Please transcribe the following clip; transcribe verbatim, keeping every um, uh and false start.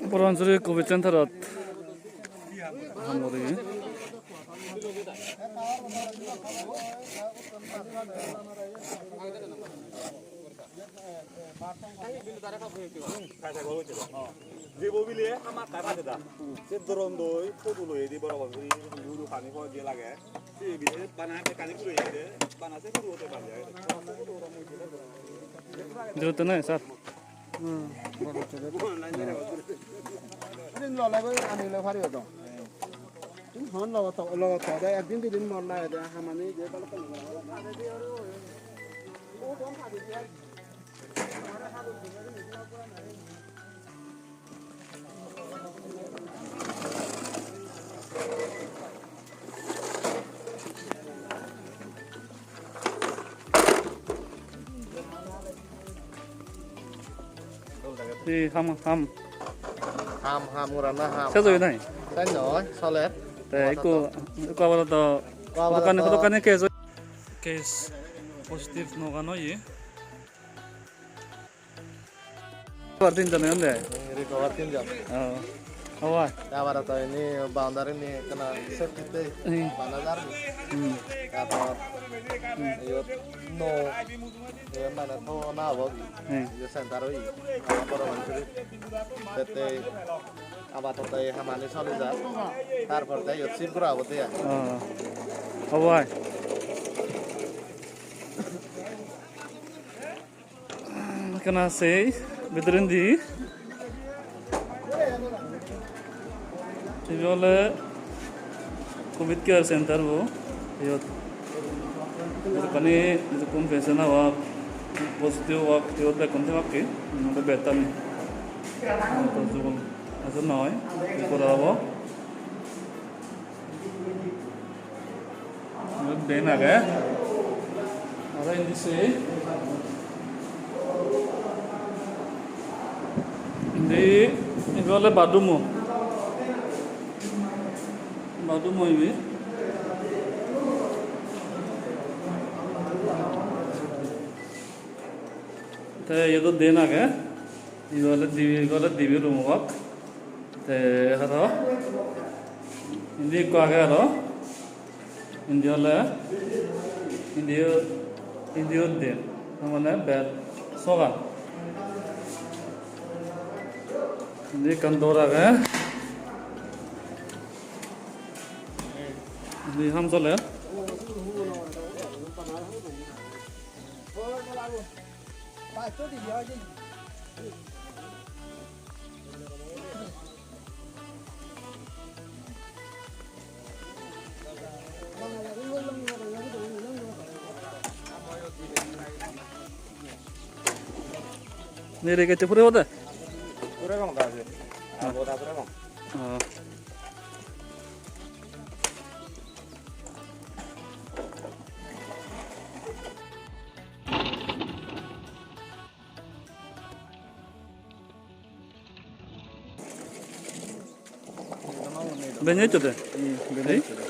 Borapansury Covid Center-ot ham guri. Je bobile hamakkai bajeda. Se doron doi, photo loi di boro boro guri, guru pani pho je lage. Se bile bana bekkani guri ede, bana se guru hote pari age. Jorote nai, sir. Hmm, boro hote de. Din lole goi ani le pari odo. Tun hon logot to, logot to de, ekdin didin mon lage de, hamani je balokkani. Hi ham, ham. Ham, ham gorana ham. Sej oye nai? Sej noi, soler. Te ikko, ikko abar to, ikko abar hodokkani, to hodokkani case oye. Case positive nogan oye. Abar tinjon oyon de? Hmm, recover tinjon. Oh. Hobor? Te abar to ini boundary ni ekkana safety te Hmm. Bana jar ni. Hmm. Tarpor, hmm, iyot no, iyot mane to na obo ki? Hmm. Iyot center oye. Abar boro manjore. Tete abar to te hamani soli jar. Tarpor te iyot shift gora obo de ai. Oh. Hobor? Ekkana sei bidirendi. Ibe ole Covid Care Center bo. Iyot jokkani jokkun patient obak, positive obak, iyot bekkun thebakke, nole bed ani. Iyot noi, ekko obo. Iyot diyen age. Aro indi se. Indi, ibe ole bathroom-o. Bathroom-o ibe. Te iyot o diyen age. Ibe ole dibe, ibe ole dibe room obak. Te aro indi ekko age aro. Indi ole, indi o, indi o diyen. Tar mane bed sogan. Indi ekkan door age. Indi ham soler. Nere gete pure hoda? Pure gong da je. Abo da pure gong. Oh. Benye hocche de? Hmm, benye hocche de.